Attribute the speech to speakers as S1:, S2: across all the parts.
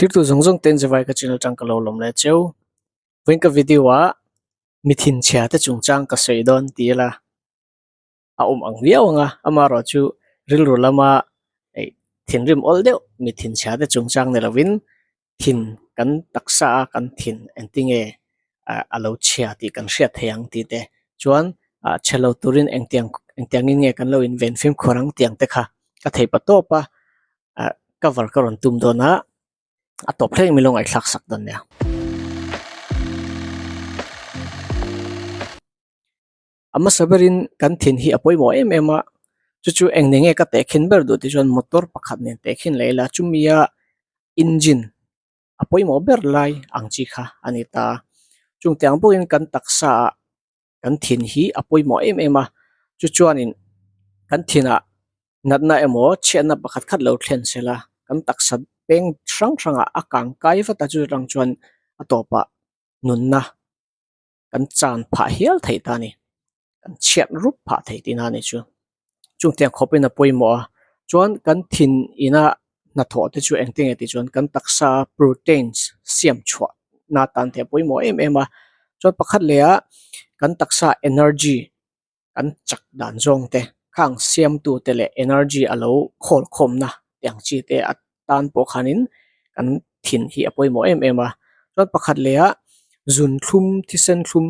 S1: Thirtu zawng zawng ten Zevai ka channel tang ka lo lawm leh cheu. Vawiin ka video ah mi thinchhia te chungchang ka sawi dawn ti ila a awm ang viau ang a, amaherawhchu rilru lama eih thinrim awl deuh mi thinchhia te chungchang ni lovin thin kan taksa a kan thin engtinge ah a lo chhia tih kan hriat thei ang tih te chuan ah chhe lo turin engtiang engtiangin nge kan lo inven fimkhur ang tih ang te kha ka thei pa tawp a ah cover ka rawn tum dawn a a tawp thleng min lo ngaihthlak sak dawn nia. A hmasa berin kan thin hi a pawimawh em em a chu chu eng ni nge ka tehkhin ber duh tih chuan motor pakhat nen tehkhin leh ila chumi a engine a pawimawh ber lai ang chi kha a ni ta a chung tiang bawkin kan taksa ah kan thin hi a pawimawh em em a chu chuanin kan thinah natna emaw chhiatna pakhat khat lo thlen se la kan taksa peng hrang hrangah a kang kai vat a chu atang chuan a tawpah nunna kan chan phah hial theih ta a ni kan chhiat rup phah theih tihna a ni chu chung tiang khawpin a pawimawh a chuan kan thin ina hnathawh te chu engtin nge tih chuan kan taksa proteins siam chhuah na tan te a pawimawh em em a chuan pakhat leh ah kan taksa energy kan chak dan zawng te khang siamtu te leh energy a lo khawl khawm na tiang chi te a tan pawh khanin kan thin hi a pawimawh em em a chuan pakhat leh ah zun thlum thisen thlum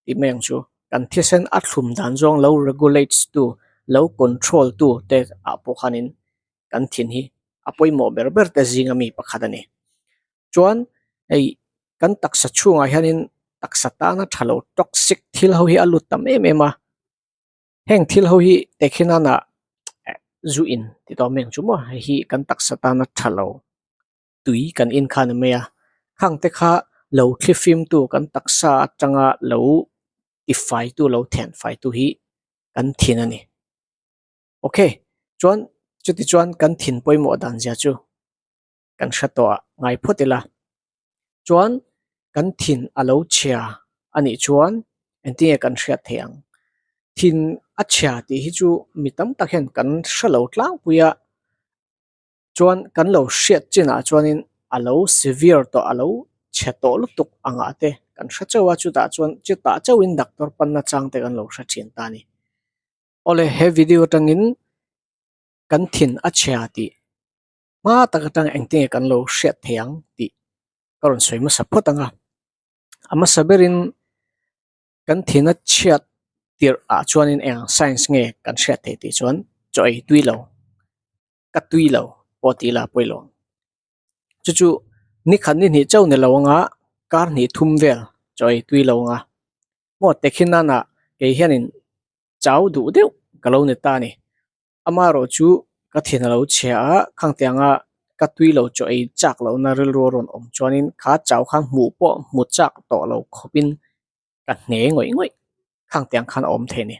S1: tih mai ang chu kan thisen a thlum dan zawng lo regulates tu lo control tu te ah pawh khanin kan thin hi a pawimawh ber ber te zinga mi pakhat a ni chuan hei kan taksa chhungah hianin taksa tana tha lo toxic thil ho hi a lut tam em em a heng thil ho hi tehkhin nana zu in ti tawh mai ang chu maw hei hi kan taksa tana tha lo tui kan in kha a ni mai a khang te kha lo thlifim tu kan taksa atanga lo tifai tu lo then fai tu hi kan thin a ni okay chuan chuti chuan kan thin pawimawh dan zia chu. kan hre tawh ah ngai phawt ila chuan kan thin a lo chhia a nih chuan engtinge kan hriat theih ang thin a chhia tih hi chu mi tam tak hian kan hre lo tlangpui a chuan kan lo hriat chinah chuanin a lo severe tawh a lo chhe tawh lutuk angah te kan hre chauh a chutah chuan chutah chauhin doctor panna chang te kan lo hre thin ta a ni awle he video atangin kan thin a chhia tih. Hma tak atang engtinge kan lo hriat thei ang tih ka rawn sawi hmasa phawt ang a. A hmasa berin kan thina chhiat tirh ah chuanin eng science nge kan hriat theih tih chuan chaw ei tui lo, ka tui lo pawh tih ila pawilo. Chu chu ni khat ni hnih chauh ni lo anga kar hnih thum vel chaw ei tui lo anga maw tehkhin nana kei hianin chau duh deuh ka lo ni ta a ni. Amaherawh chu ka thin a lo chhia a, khang tianga ka tui lo chaw ei chak lohna rilru a rawn awm chuanin kha chau kha hmuh pawh hmu chak tawh lo khawpin ka hne ngawih ngawih khang tiang khan a awm thei a ni.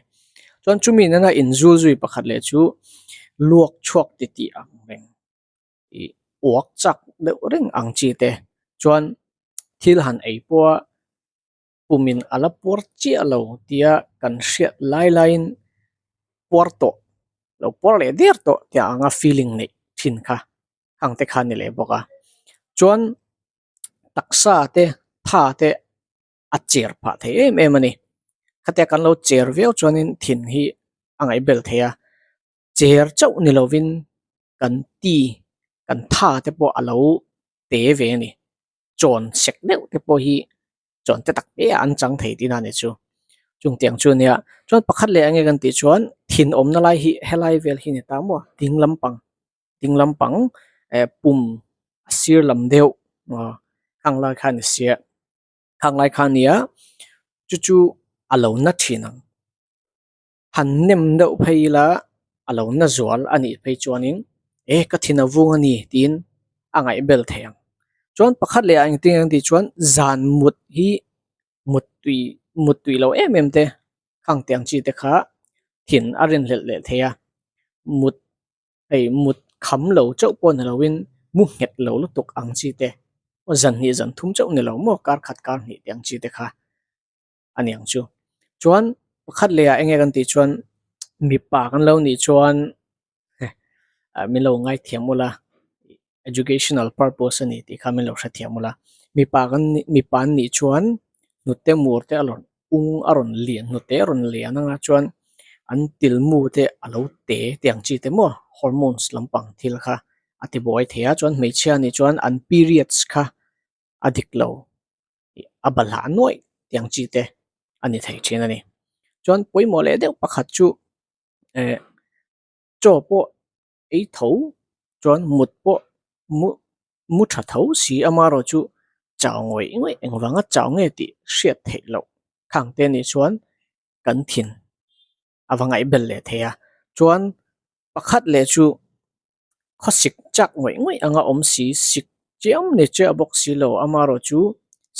S1: Chuan chumi nena inzul zui pakhat leh chu luak chhuak titih ang reng ih uak chak deuh reng ang chi te chuan thil han ei pawha pumin a la puar chiah lo tia kan hriat lai laiin puar tawh lo puar leh der tawh tia anga feeling neih thin kha hang te kha a ni leh bawk a chuan taksa te tha te a cher phah thei em em a ni khatia kan lo cher viau chuanin thin hi a ngaih bel thei a cher chauh ni lovin kan ti kan tha te pawh a lo te ve a ni. Chawn sek deuh te pawh hi chawn te tak te ah an chang thei tihna a ni chu. Chung tiang chu a nia. Chuan pakhat leh enge kan tih chuan thin awmna lai hi helai vel hi a ni ta maw ding lampang ding lampang eh pum a sir lam deuh aw khang lai kha a ni sia khang lai kha a nia chu chu a lo na thin ang. Han nem deuh phei ila a lo na zual a nih phei chuanin e ka thin a vung a ni tiin a ngaih bel thei ang. Chuan pakhat leh ah engtin an tih chuan zan mut hi mut tui mut tui lo em em te khang tiang chi te kha thin a rinhlelh leh thei a mut hei mut kham lo chauh pawh ni loin mu nghet lo lutuk ang chi te aw zan hnih zan thum chauh ni lo maw kar khat kar hnih te ang chi te kha. a ni ang chu chuan pakhat leh ah enge kan tih chuan mipa kan lo nih chuan min lo ngaithiam ula. Educational purpose a ni tih kha min lo hrethiam ula. Mipa kan nih mipa an nih chuan hnute mur te a rawn ung a rawn lian hnute a rawn lian anga chuan an tilmu te a lo te tih ang chi te maw hormones lampang thil kha a ti buai thei a chuan hmeichhia nih chuan an periods kha a dik lo a balhah nuaih tih ang chi te a ni thei thin a ni. Chuan pawimawh leh deuh pakhat chu eh chaw pawh ei tho chuan mut pawh mu mu tha tho si amaherawh chu chau ngawih ngawih engvanga chau nge tih hriat theih loh khang te nih chuan kan thin a va ngaih bel leh thei a chuan pakhat leh chu khawsik chak ngawih ngawih anga awm si sik chiam ni chiah bawk si lo amaherawh chu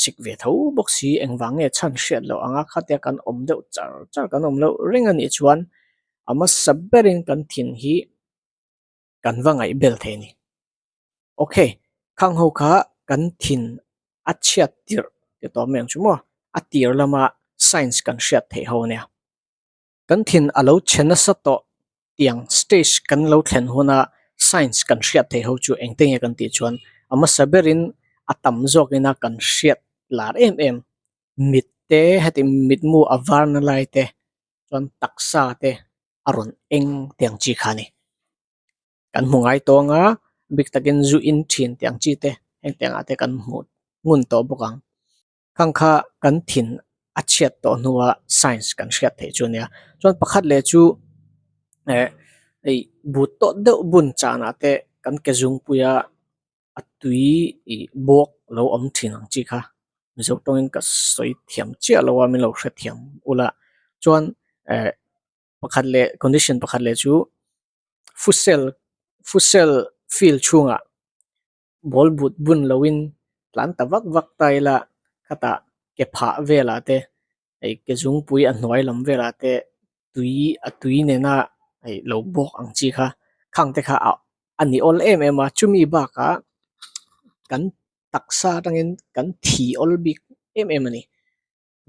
S1: sik ve tho bawk si engvang nge chhan hriat loh anga khatia kan awm deuh char char kan awm loh reng a nih chuan a hmasa berin kan thin hi kan va ngaih bel thei a ni. Ok, khang ho kha kan thin a chhiat tirh ti tawh mai ang chu maw? A tir lama science kan hriat theih ho ania. Kan thin a lo chhe nasa tawh tiang stage kan lo thlen huna science kan hriat theih ho chu engte nge kan tih chuan a hmasa berin a tam zawkina kan hriat lar em em mit te heti mitmu a varna lai te chuan taksa te a rawn eng tiang chi kha a ni. Kan hmu ngai tawng a, bik takin zu in thin tiang chi te heng tiangah te kan hmu ngun tawh bawk ang. Khang kha kan thin a chhiat tawh hnua science kan hriat theih chu a nia. Chuan pakhat leh chu eh hei but tawh deuh bun chanah te kan ke zungpuia a tui ih bawk lo awm thin ang chi kha mizo tawngin ka sawi thiam chiah lo a min lo hrethiam ula chuan eh pakhat leh condition pakhat leh chu futsal futsal field chhungah ball but bun loin tlan ta vak vak ta ila khatah ke phah velah te hei ke zungpui a hnuai lam velah te tui a tui nena hei lo bawk ang chi kha khang te kha ah a ni awl em em a chumi bakah kan taksa atangin kan thi awl bik em em a ni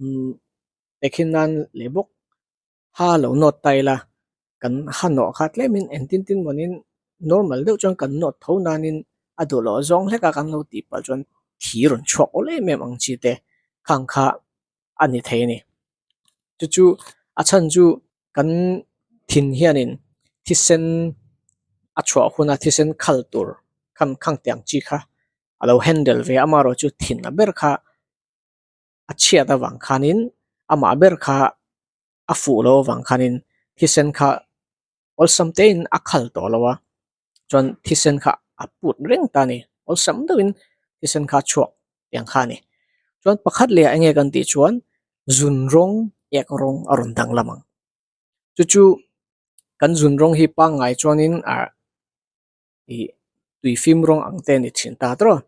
S1: umm tehkhin nan leh bawk ha lo nawt ta ila kan ha nawh kha tlemin engtin tin mawnin normal deuh chuan kan nawt tho nanin a duh loh zawng hlek a kan lo tih palh chuan thi rawn chhuak awl em em ang chi te khang kha a ni thei a ni. Chu chu a chhan chu kan thin hianin thisen a chhuah huna thisen khal tur kham khang tiang chi kha a lo handle ve a amaherawh chu thin a ber kha a chhiat avang khanin amah ber kha a fuh loh avang khanin thisen kha awlsam tein a khal tawh lo a chuan thisen kha a put reng ta a ni awlsam deuhin thisen kha a chhuak tiang kha a ni chuan pakhat leh ah enge kan tih chuan zun rawng ek rawng a rawn danglam ang chu chu kan zun rawng hi pangngai chuanin ah ih tui fim rawng ang te a ni thin ta tawh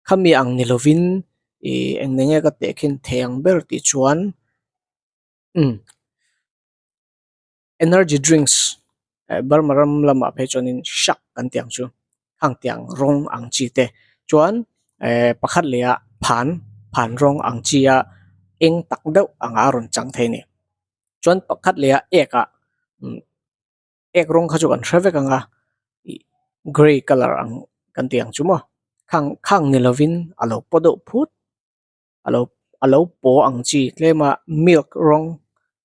S1: khami ang ni lovin ih eng nge ka tehkhin thei ang ber tih chuan umm energy drinks eh Burma ram lamah phei chuanin shak kan tih ang chu khang tiang rawng ang chi te chuan eh pakhat leh ah phan phan rawng ang chi a eng tak deuh anga a rawn chang thei a ni chuan pakhat leh ah ek ah umm ek rawng kha chu kan hre vek ang a ih grey colour ang kan tih ang chu maw khang khang ni lovin a lo paw deuh phut a lo a lo paw ang chi tlem a milk rawng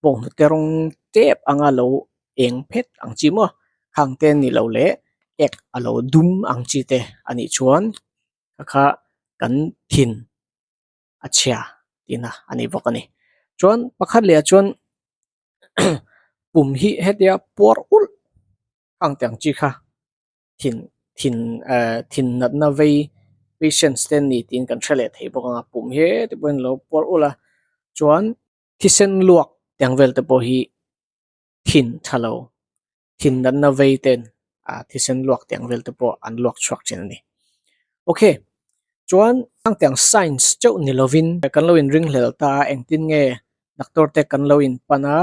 S1: bawnghnute rawng tep anga lo eng phet ang chi maw khang te ni lo leh ek a lo dum ang chi te a nih chuan kha kha kan thin a chhia tihna a ni bawk a ni chuan pakhat leh ah chuan pum hi hetia puar ulh ang te ang chi kha thin thin eh thin natna vei patients te an ni tiin kan hre leh thei bawk ang a pum hi heti pawhin a lo puar ulh a chuan thisen luak tiang vel te pawh hi thin tha lo thin natna vei ten ah thisen luak tiang vel te pawh an luak chhuak thin a ni ok chuan ang tiang science chauh ni lovin kan lo inringhlel ta a engtin nge doctor te kan lo inpan a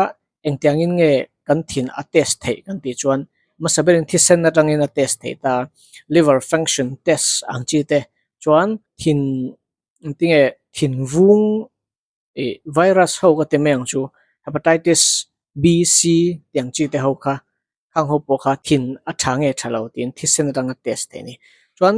S1: engtiangin nge kan thin a test theih kan tih chuan hmasa berin thisen atangin a test theih ta liver function test ang chi te chuan thin engtinge thin vung ih virus ho ka ti mai ang chu hepatitis B C tiang chi te ho kha khang ho pawh kha thin a tha nge tha lo tiin thisen atanga test theih a ni chuan.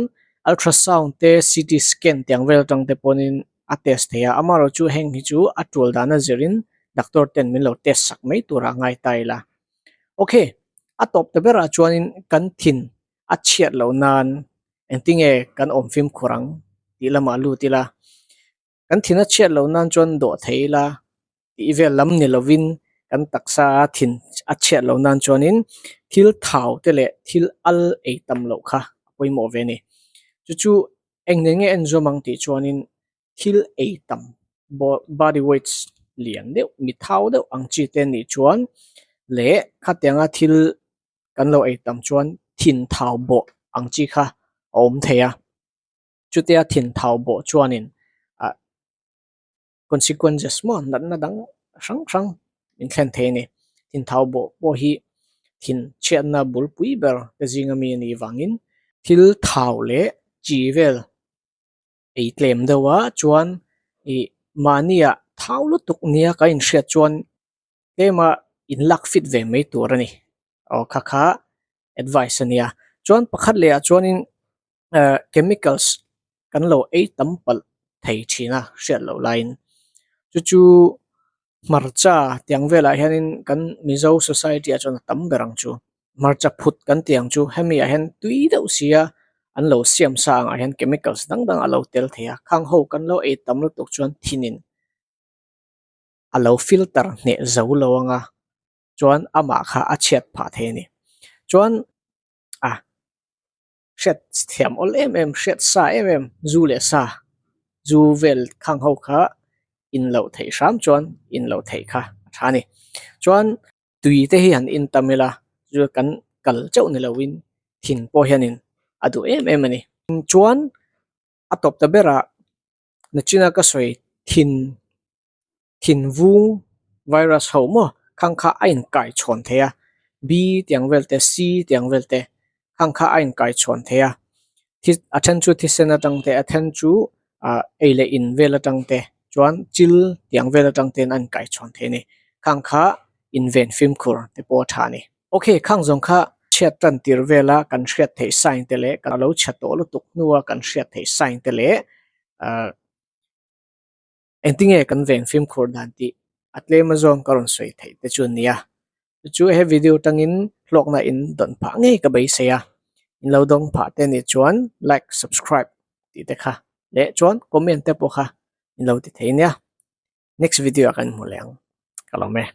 S1: Ultrasound te CT scan tiang vel atang te pawhin a test thei a, amaherawhchu heng hi chu a tul dana zirin doctor ten min lo test sak mai turah a ngai ta ila. Ok, a tawp ta berah chuanin kan thin a chhiat loh nan engtinge kan awm fimkhur ang tih lamah lut ila. Kan thin a chhiat loh nan chuan dawh thei ila tih vel lam ni lovin kan taksa a thin a chhiat loh nan chuanin thil thau te leh thil al ei tam loh kha a pawimawh ve a ni. Chu chu eng nen nge en zawm ang tih chuanin thil ei tam body weights lian deuh mi thau deuh ang chi te nih chuan leh khatianga thil kan lo ei tam chuan thin thau bawh ang chi kha a awm thei a. Chutia thin thau bawh chuanin ah consequences maw natna dang hrang hrang min thlen thei a ni. Thin thau bawh pawh hi thin chhiatna bulpui ber te zinga mi a nih vangin thil thau leh chi vel ei tlem deuh a chuan ih mahnia thau lutuk nia ka inhriat chuan tlema inlak fit ve mai tur a ni. Aw kha kha advice a nia. Chuan pakhat leh ah chuanin eh chemicals kan lo ei tam palh thei thin a hriat loh laiin chu chu hmarcha tiang velah hianin kan Mizo society ah chuan a tam ber ang chu hmarcha phut kan tih ang chu hemi ah hian tui deuh sia an lo siam sa angah hian chemicals dang dang a lo tel thei a khang ho kan lo ei tam lutuk chuan thinin a lo filter hneh zo lo anga chuan amah kha a chhiat phah thei a ni chuan a hriat thiam awl em em hriat sa em em zu leh sa zu vel khang ho kha in loh theih hram chuan in loh theih kha a tha a ni chuan tui te hi han in tam ila chu kan kal chauh ni lovin thin pawh hianin a duh em em a ni chuan a tawp ta berah nachina ka sawi thin thin vung virus ho maw khang kha a inkai chhawn thei a B tiang vel te C tiang vel te khang kha a inkai chhawn thei a thi a then chu thisen atang te a then chu ah ei leh in vel atang te chuan chil tiang vel atang ten a inkai chhawn thei a ni khang kha inven fimkhur te pawh a tha a ni. Ok khang zawng kha chhiat tan tir vela kan hriat theih sign te leh kan lo chhe tawh lutuk hnua kan hriat theih sign te leh ah Engtinge kan veng fimkhur dan tih a tlem azawng ka rawn sawi theih te chu nia. Chu chu he video tangin hlawkna in dawn phah ngei ka beisei a. In lo dawng phah te nih chuan like, subscribe tih te kha leh chuan comment te pawh kha in lo ti thei nia. Next video ah kan hmu leh ang. Ka lawm e.